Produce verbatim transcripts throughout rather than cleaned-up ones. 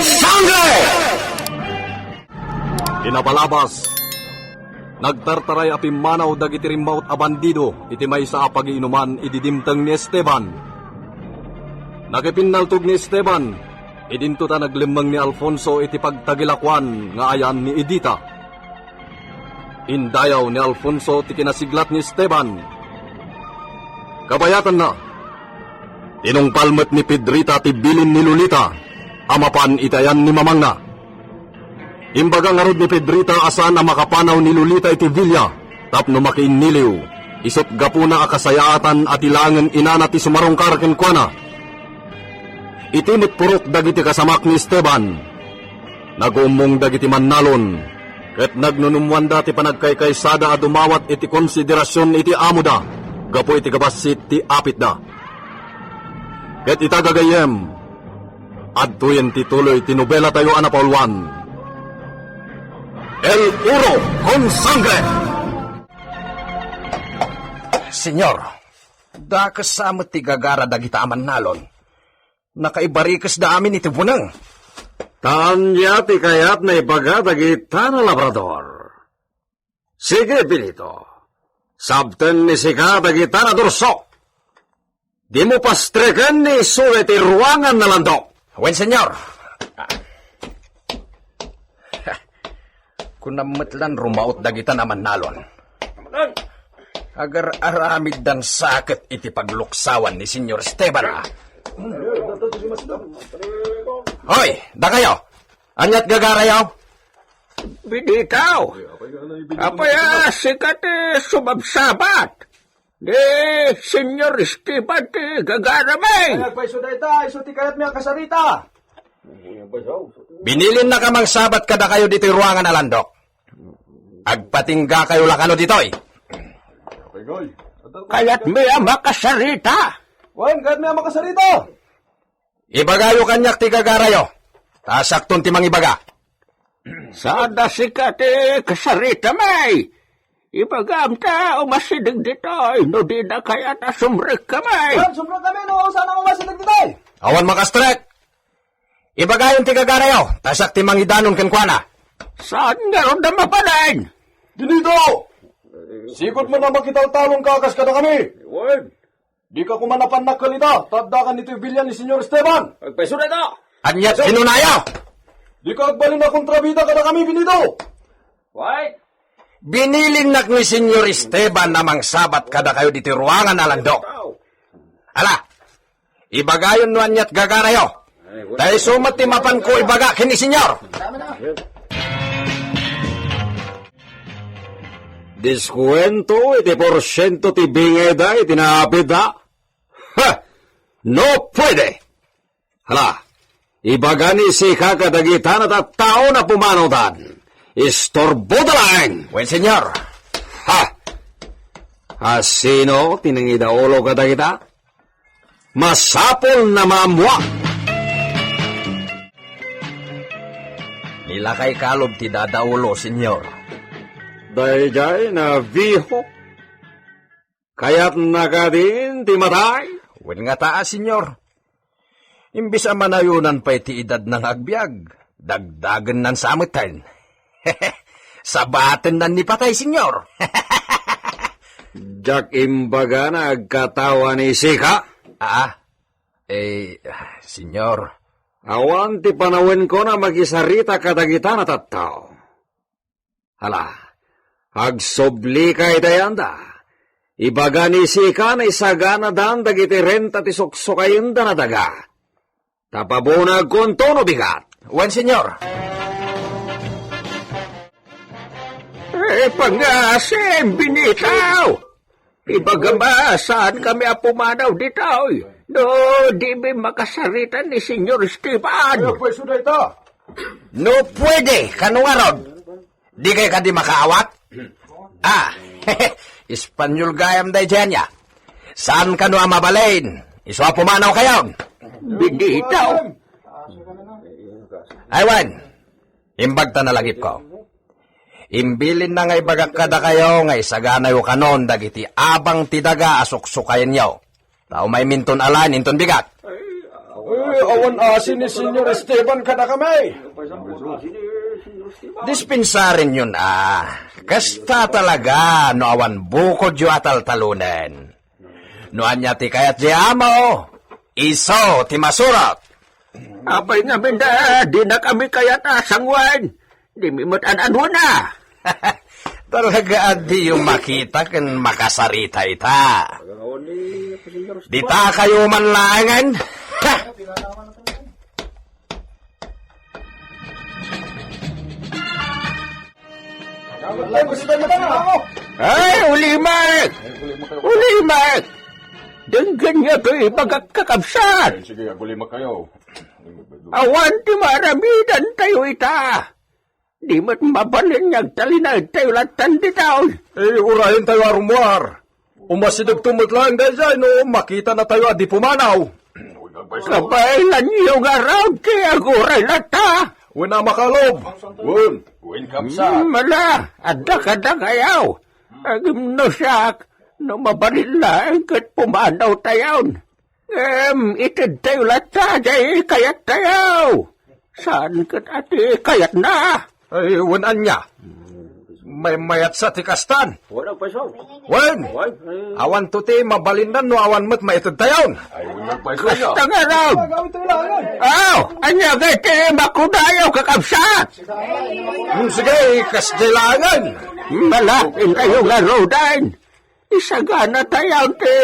Sangre! Kinapalabas, nagtartaray a pimmanaw dagiti rimmaut a bandido iti maysa a pagiinuman idi dimteng ni Esteban. Nakipinnaltog ni Esteban, idinto ta naglemmeng ni Alfonso iti pagtagilakuan nga ayan ni Edita. Indayaw ni Alfonso ti kinasiglat ni Esteban. Kabayatanna, tinungpal met ni Pedrita ti bilin ni Lolita a mapan iti ayan ni mamangna. Imbaga ngarud ni Pedrita a saan a makapanaw ni Lolita iti villa tapno makiinniliw, isut' gapuna a kasayaatan a ti laengen inana ti sumarungkar kenkuana. Iti met purot dagiti kasamak ni Esteban, nagummong dagiti mannalon, ket nagnunummoanda ti panagkaykaysada a dumawat iti konsiderasion iti amoda gapu iti kabassit ti apitda. Ket ita, gagayyem, adtoyen ti tuloy ti nobelatayo a napauluan, El Oro con Sangre! Señor, dakes sa met ti gagara dagita a mannalon. Nakaibarikesda amin iti buneng. Ta ania ti kayatna ibaga dagita a labrador? Sige, Benito. Sabten ni sika dagita a durso. Dimo pastreken ni Sule ti ruangan a landok. Wen, señor. Kunam met lan rumaut dagita a mannalon. Agar-aramiddan sa ket iti pagluksawan ni Señor Esteban, a. Hoy, dakayo! Ania't gagarayo? Benito! Apay a sika ti sumabsabat? Ni Señor Esteban ti gagarami. Ay, agpayso dayta, isu ti kayatmi a kasarita. Binilinak a mangsabat kadakayo ditoy ruangan a landok. Agpatinggakayo la kano ditoy. Kayatmi a makasarita. Wen, kayatmi a makasarita. Ibagayo kaniak ti gagarayo, ta siakton ti mangibaga. Saan a sika ti kasaritami. Ibagam ta umasideg ditoy no dina kayat a sumrekkami. Wen, sumrekkami no saan a umasideg ditoy. Awan makastrek. Ibagayon ti gagarayo, ta siak ti mangidanon kenkuana. Saan ngarud a mabalin? Benito! Sigud man a makitaltalongka kas kadakami. Wen. Dika koma napan nakkel ita, ta addakan ditoy villa ni Señor Esteban. Agpayso dayta. Ania ti kinunayo? Dika agbalin a kontrabida kadakami, Benito. Why? Binilinnak ni Señor Esteban a mangsabat kadakayo ditoy ruangan a landok. Ala, ibagayon no ania't gagarayo. Ta isu met ti mapanko ibaga ken ni Señor. Diskuento iti porsiento ti bingayda iti naapitda? Ha! No puede! Hala, ibaga ni sika kadagita a tattao a pumanawdan. Istorboda laeng! Wen, señor. Ha! Asino ti nangidaulo kadagita? Masapul a maammoak. Ni lakay kalub ti dadaulo, señor. Daydiay a viejo. Kayatna kadin ti matay? Wen ngata, señor. Imbes a manayonan pay ti edadna nga agbiag, dagdagennan sa metten. Sabatennan ni patay, señor. Diak imbaga a agkatawa ni sika. Ah, eh, señor. Awan ti panawenko a makisarita kadagita a tattao. Hala, agsublika iti ayanda. Ibaga ni sika a isaganadan dagiti renta ti suksukayenda a daga. Ta pabunagkonto no bigat. Wen, señor. Eh, pangasim, Benito! Ibagam a saankami a pumanaw ditoy. No, dimi makasarita ni Señor Esteban. Ay, apay, isu dayta. No puede, kano ngarud? Dikay kadi makaawat? Ah, Espanyol gayam daydiay ania. Saan kano a mabalin? Isu a pumanawkayo. Benito. Ay, wen. Imbagta a lagipko. Imbilinna nga ibagak kadakayo nga isaganayo kanon dagiti abang ti daga a suksukayenyo. Ta umayminton alaen inton bigat. Eh, awan asi ni Señor Esteban kadakami. Dispensarenyon a, kasta talaga no awan bukodyo a taltalonen. No ania ti kayat ti amo, isu ti masurot. Apay ngamin da, dinakami kayat a sanguen. Dimi met an-anuana. Talaga a diyo makita ken makasarita ita. Ditakayo man laengen. Ha! Ay, ulimek! Ulimek! Denggenyo toy ibagak, kakabsat! Sige, agulima kayo. Awan ti maaramidantayo ita. Di met mabalin nga agtalinaedtayo lattan ditoy. Eh, urayentayo a rummuar. Umasidegto met laeng daydiay no makitanatayo a di pumanaw. Kabaelanyo ngarud ti aguray latta. Wen a makalob. Wen, wen kabsat. Hmm, ala, adda kadakayo. Ngem no siak, no mabalin laeng ket pumanawtayon. Ngem itedtayo latta diay kayattayo. Saan ket a ti kayatna? Ay, wen ania? Maymayatsa ti kastan. Wen! Awanto ti mabalinnan no awan met maitedtayon. Kasta ngarud. Aw, ania ngay ti makunayo, kakabsat? Hmm, sige, kasdi laengen. Malapit tayo nga rodan. Isaganatayo ti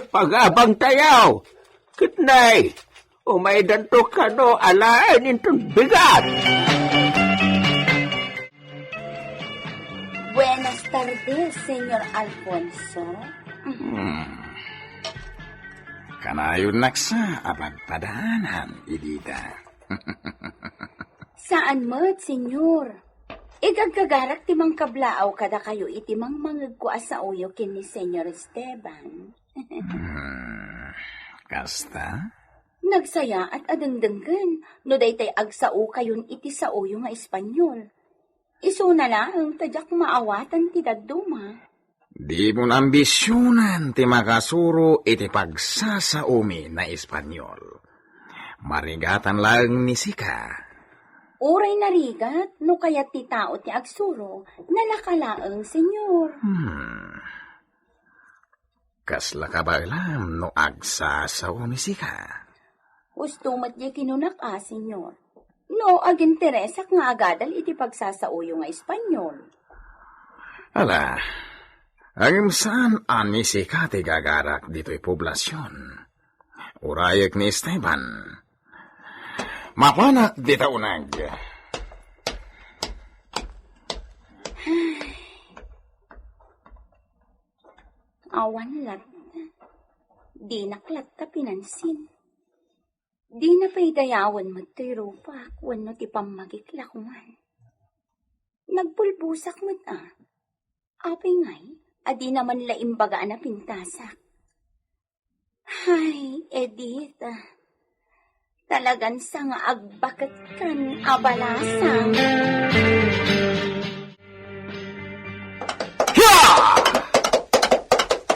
pagabangtayo. Ket nay, umaydanto kano alaen inton bigat. Buenas tardes, Señor Alfonso. Hmm. Kanayon naksa a padpadanan, Edita. Saan met, Señor. Igagagarak ti mangkablaaw kadakayo iti mangmangegko a saoyo ken ni Señor Esteban. Hmm, kasta? Nagsayaat a dengdenggen no daytay agsaokayon iti saoyo nga Espanyol. Isuna laeng ta diak maawatan ti dadduma. Dimon ambisionan ti makasuro iti pagsasaomi nga Espanyol. Marigatan laeng ni sika. Uray narigat, no kayat ti tao ti agsuro, nalaka laeng, Señor. Hmm. Kasla kabaelam no agsasao ni sika? Husto met diay kinunak a, Señor. No aginteresak nga agadal iti pagsasaoyo nga Espanyol. Ala, ngem saan a ni sika ti gagarak ditoy poblasion. Urayek ni Esteban. Mapanak dita uneg. Awan latta. Dinak latta pinansin. Dina pay dayawen met toy rupak wenno ti pammagik la koman. Nagbulbosak met a. Apay ngay a dina man la imbaga a napintasak? Hay, Edith, ah, talagan sa nga agbaketkan a balasang. Hia!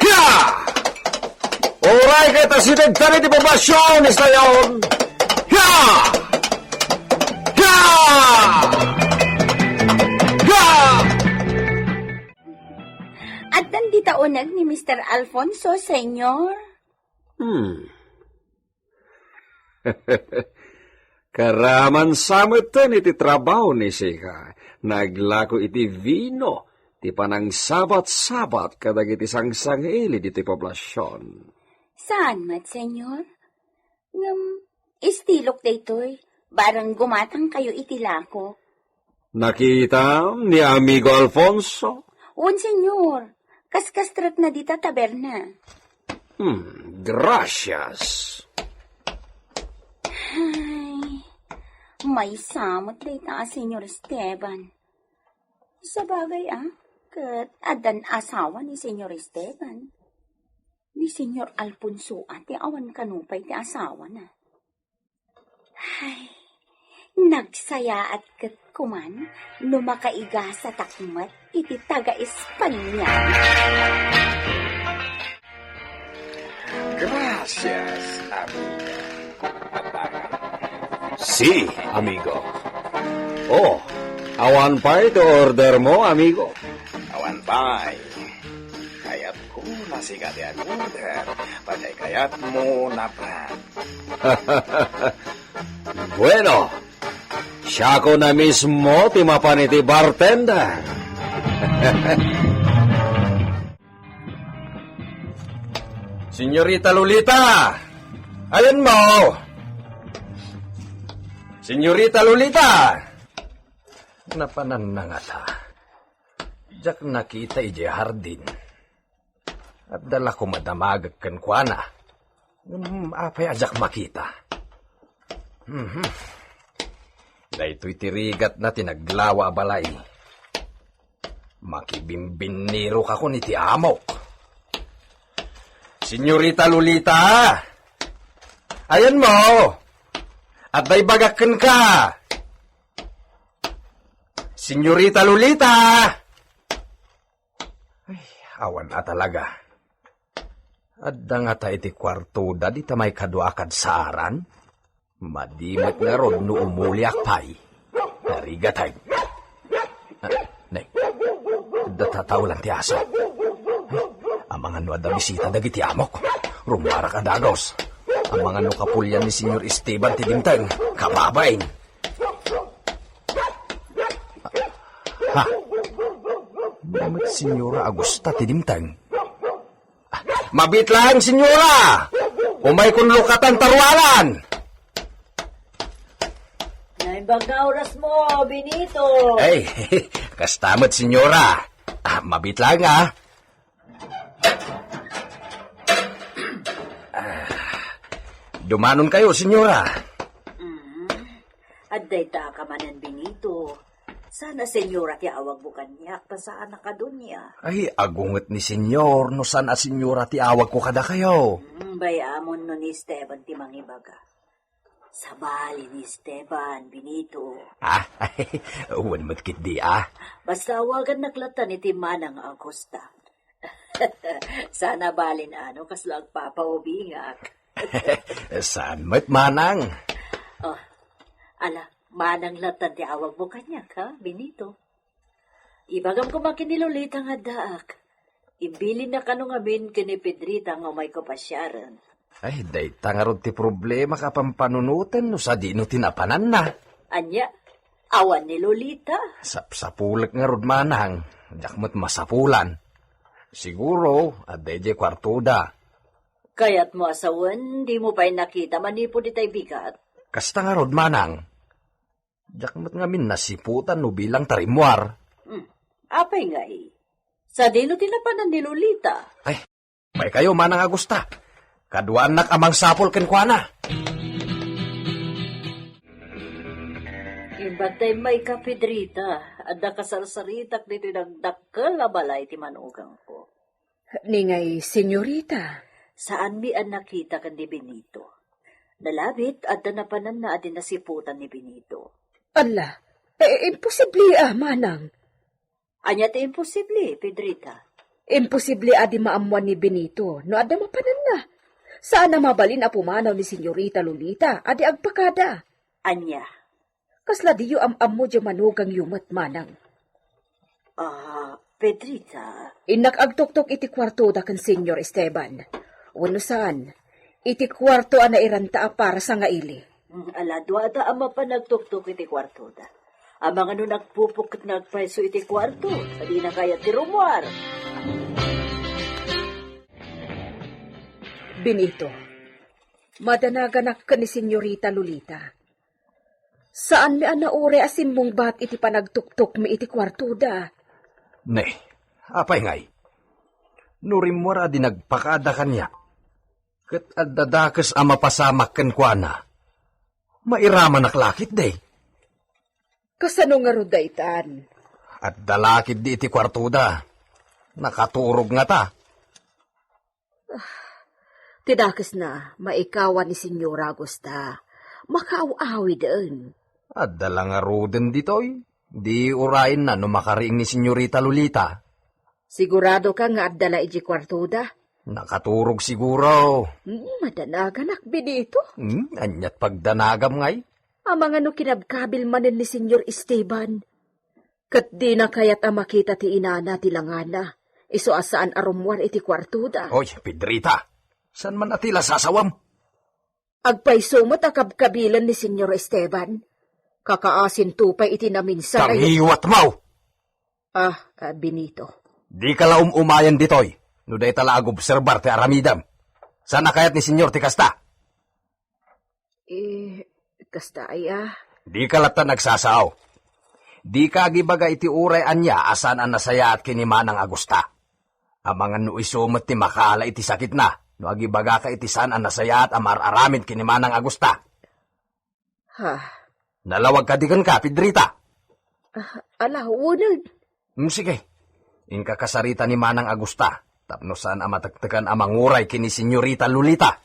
Hia! Uray ket asideg ta iti poblasion, istayon. Hia! Hia! Hia! Addan dita uneg ni Mister Alfonso, Senyor? Hmm. Karaman sa metten iti trabaho ni sika. Naglako iti vino ti panangsabat-sabat kadagiti sangsangiili ditoy poblasion. Saan met, Senyor? Ngem, istilok daytoy, bareng gumatangkayo iti lako. Nakitam ni Amigo Alfonso? Wen, Senyor. Kaskastretna dita taberna. Hmm, gracias. Ay, maysa met dayta a Senyor Esteban. Sabagay, a, ket addan asawa ni Senyor Esteban. Ni Senyor Alfonso a ti awan kano pay ti asawana. Ay, nagsayaat ket koman no makaigasatak met iti taga-Espanya. Gracias, amiga. Si, amigo. Oh, awan pay ti order mo, amigo? Awan pay. Kayatko na sika ti ag-order. Pay kayatmo, napan. Bueno, siako na mismo ti mapan iti bartender. Senyorita Lolita! Ayanmo! Senyorita Lolita! Napananna ngata. Diak nakita idiay hardin. Adda la koma damagek kenkuana. Ngem apay a diak makita? Mhm. Daytoy ti rigatna ti naglawa a balay. Makibimbinirokon iti amok. Senyorita Lolita! Ayanmo! Adda ibagak kenka! Senyorita Lolita! Ay, awan a talaga. Adda ngata iti kuartoda dita maikadua a kadsaaran? Madi met ngarud no umuliak pay. Narigaten. Ah, ne. Adda tataolan ti aso. Ay, amangan no adda bisita dagiti amok. Rummuarak a dagus. Amangan no kapulian ni Senyor Esteban ti dimteng. Kababain. Ha? Ania met Senyora Agusta ti dimteng? Mabiit laeng, Senyora! Umaykon lukatan ta ruangan! Naimbag nga orasmo, Benito! Ay, kasta met, Senyora. Ah, mabiit laeng, ah. Ah, dumanonkayo, Senyora. Mm. Adda ita ka manen, Benito. Saan a Senyora ti awagmo kaniak, ta saan a Kadonia. Ay, agunget ni Senyor no saan a Senyora ti awagko kadakayo. Hmm, bay-amon no ni Esteban ti mangibaga. Sabali ni Esteban, Benito. Ah, wen met ketdi, ah. Basta awagannak latta iti Manang Agusta. Saan a balin no kasla agpapaubingak. Saan met, Manang. Oh, ala, Manang latta ti awagmo kaniak, ha, Benito? Ibagam koma ken ni Lolita nga addaak. Imbilinna kano ngamin ken ni Pedrita nga umayko pasiaren. Ay, dayta ngarud ti problemak a pampanunoten no sadino ti napananna. Ania? Awan ni Lolita? Sapsapulek ngarud, Manang. Diak met masapulan. Siguro, adda idiay kuartoda. Kayatmo a sawen, dimo pay nakita manipud itay bigat? Kasta ngarud, Manang. Diak met ngamin nasiputan no bilang ta rimmuar. Hmm. Apay ngay? Sadino ti napanan ni Lolita? Ay, maykayo, Manang Agusta. Kaduaannak a mangsapul kenkuana. Imbag ta immayka, Pedrita, adda kasarsaritak ditoy dakdakkel a balay ti manugangko. Ni ngay, senyorita? Saanmi a nakita ken ni Benito. Nalabit, adda napananna a di nasiputan ni Benito. Ala, eh, imposible a, Manang. Ania ti imposible, Pedrita? Imposible a di maammuan ni Benito no adda mapananna. Saan a mabalin a pumanaw ni Senyorita Lolita a di agpakada. Ania? Kasla diyo am-ammo diay manugangyo met, Manang? Ah, Pedrita. Innak agtuktok iti kuartoda ken Senyor Esteban. Wenno saan, iti kuarto a nairanta a para sangaili. Mm, ala, duada a mapan nagtuktok iti kuartoda. Amangan no nagpupok ket nagpayso iti kuarto, ta dina kayat ti rummuar. Benito, madanaganak ken ni Senyorita Lolita. Saanmi a nauray a simmungbat iti panagtuktokmi iti kuartoda. Ne, apay ngay? No rimmuar a di nagpakada kaniak, ket adda dakes a mapasamak kenkuana, mairamanak la ketdi. Kasano ngarud daytan? Adda la ketdi iti kuartoda. Nakaturog ngata. Ti dakesna, maikawan ni Senyora Agusta. Makaaw-awiden. Adda la ngaruden ditoy. Di urayenna no makariing ni Senyorita Lolita. Sigurado ka nga adda la idiay kuartoda? Nakaturog siguro. Hmm, madanaganak, Benito. Hmm, aniat pagdanagam ngay? Amangan no kinabkabil manen ni Señor Esteban. Ket dina kayat a makita ti inana ti langana, isu a saan a rummuar iti kuartoda. Oy, Pedrita, saan man a ti la sasawem? Agpayso met a kabkabilen ni Señor Esteban. Kakaasinto pay iti naminsan a Tangiwat maw! Ah, ah, Benito. Dika la um-umayen ditoy, no dayta la agobserbar ti aramidem. Saan a kayat ni Señor ti kasta? Eh, kasta aya? Dika latta nagsasao. Dika agibaga iti uray ania a saan a nasayaat ken ni Manang Agusta. Amangan no isu met ti makaala iti sakitna, no agibagaka iti saan a nasayaat a maar-aramid ken ni Manang Agusta. Ha? Nalawag kadi kenka, Pedrita? Ah, ala, uneg. Hmm, sige. Inka kasarita ni Manang Agusta, tapno saan a matektekan a manguray ken ni Senyorita Lolita.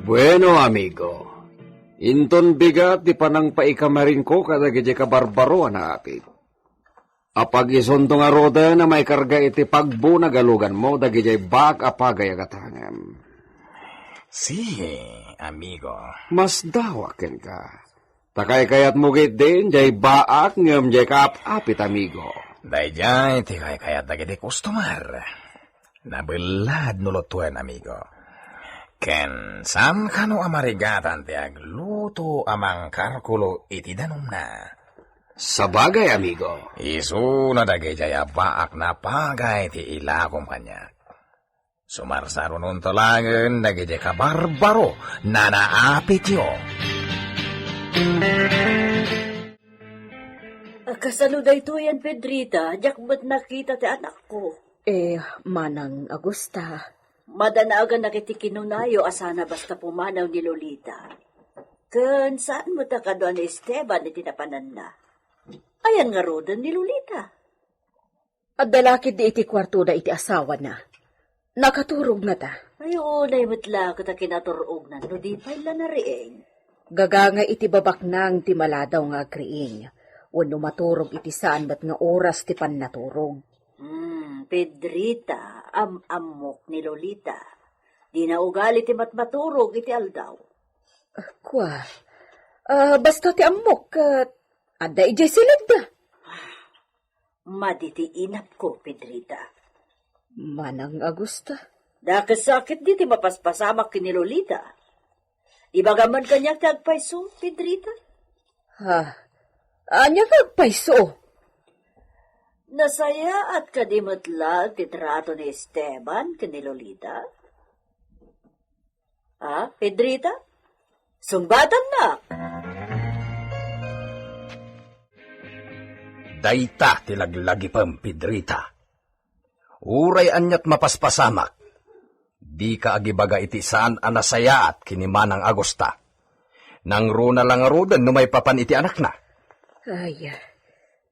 Bueno, amigo. Inton bigat ti panangpaikamarinko kadagiti kabarbaro a naapit. Apag isunto ngaruden a maikarga iti pagbunagaluganmo dagidiay baak a pagay a gatangem. Si, amigo. Masdawak kenka. Ta kaykayatmo ketdin, diay baak ngem diay kaap-apit, amigo. Daydiay ti kaykayat dagiti customer. Nabellad no lutuen, amigo. Ken saan kano a marigatan ti agluto a mangkarkulo iti danumna. Sabagay, amigo. Isuna dagidiay a baak a pagay ti ilakom kaniak. Sumarsarunonto laengen dagidiay kabarbaro a naapityo. Kasano daytoyen, Pedrita? Diak met nakita ti anakko. Eh, Manang Agusta. Madanagan iti kinunayo a saan a basta pumanaw ni Lolita. Ken saan met a kadua ni Esteban iti napananna. Ayan ngaruden ni Lolita? Adda la ketdi iti kuartoda iti asawana. Nakaturog ngata. Ay, unay met la ket a kinatur-ognan no di pay la nariing. Gagangay iti babaknang ti maladaw nga agriing, wenno maturog iti saan met nga oras ti pannaturog. Hmm, Pedrita, am-ammok ni Lolita. Dina ugali ti matmaturog iti aldaw. Ah, kua. Ah, basta ti ammok, ket adda idiay siledda. Madi ti inapko, Pedrita. Manang Agusta. Dakes sakit di ti mapaspasamak ken ni Lolita. Ibagam man kaniak ti agpayso, Pedrita. Ha? Ania nga agpayso? Nasayaat kadi met la ti trato ni Esteban ken ni Lolita? Ah, Pedrita? Sungbatannak! Dayta ti laglagipem, Pedrita. Uray aniat mapaspasamak, dika agibaga iti saan a nasayaat ken ni Manang Agusta. Nangruna la ngaruden no maipapan iti anakna. Ay,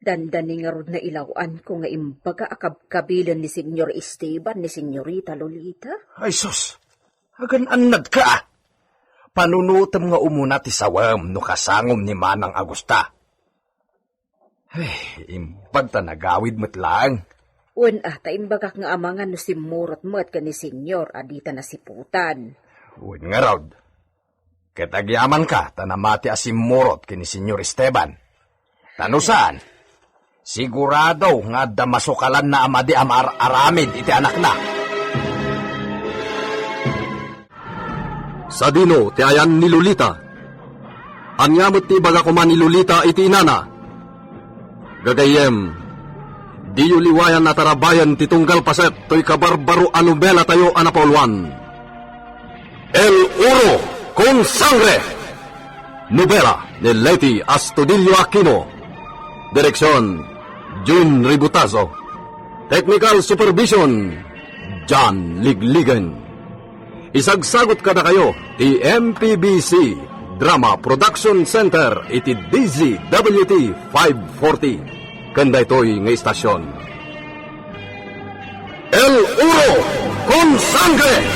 dandani ngarud nailaw-anko nga imbaga a kabkabilen ni Señor Esteban ni Señorita Lolita. Ay sus, agan-annadka a! Panunotem nga umuna ti sawem no kasangom ni Manang Agusta. Ay, imbag ta nagawid met laeng. Wen a, ta imbagak nga amangan no simmurot met ken ni Senyor a dita nasiputan. Wen ngarud, ket agyamanka ta namati a simmurot ken ni Senyor Esteban. Ta no saan, sigurado nga adda masukalanna a madi a maar-aramid iti anakna. Sadino ti ayan ni Lolita? Ania met ti ibaga koma ni Lolita iti inana? Gagayyem, diyo liwayan a tarabayen ti tunggal paset toy kabarbaro a nobelatayo a napauluan, El Oro con Sangre. Nobela ni Leti Astudillo Aquino. Direksyon, Jun Ributazo. Technical Supervision, John Ligligen. Isagsagut kadakayo ti M P B C Drama Production Center iti D Z W T five forty. Ken daytoy nga istasyon, El Oro con Sangre!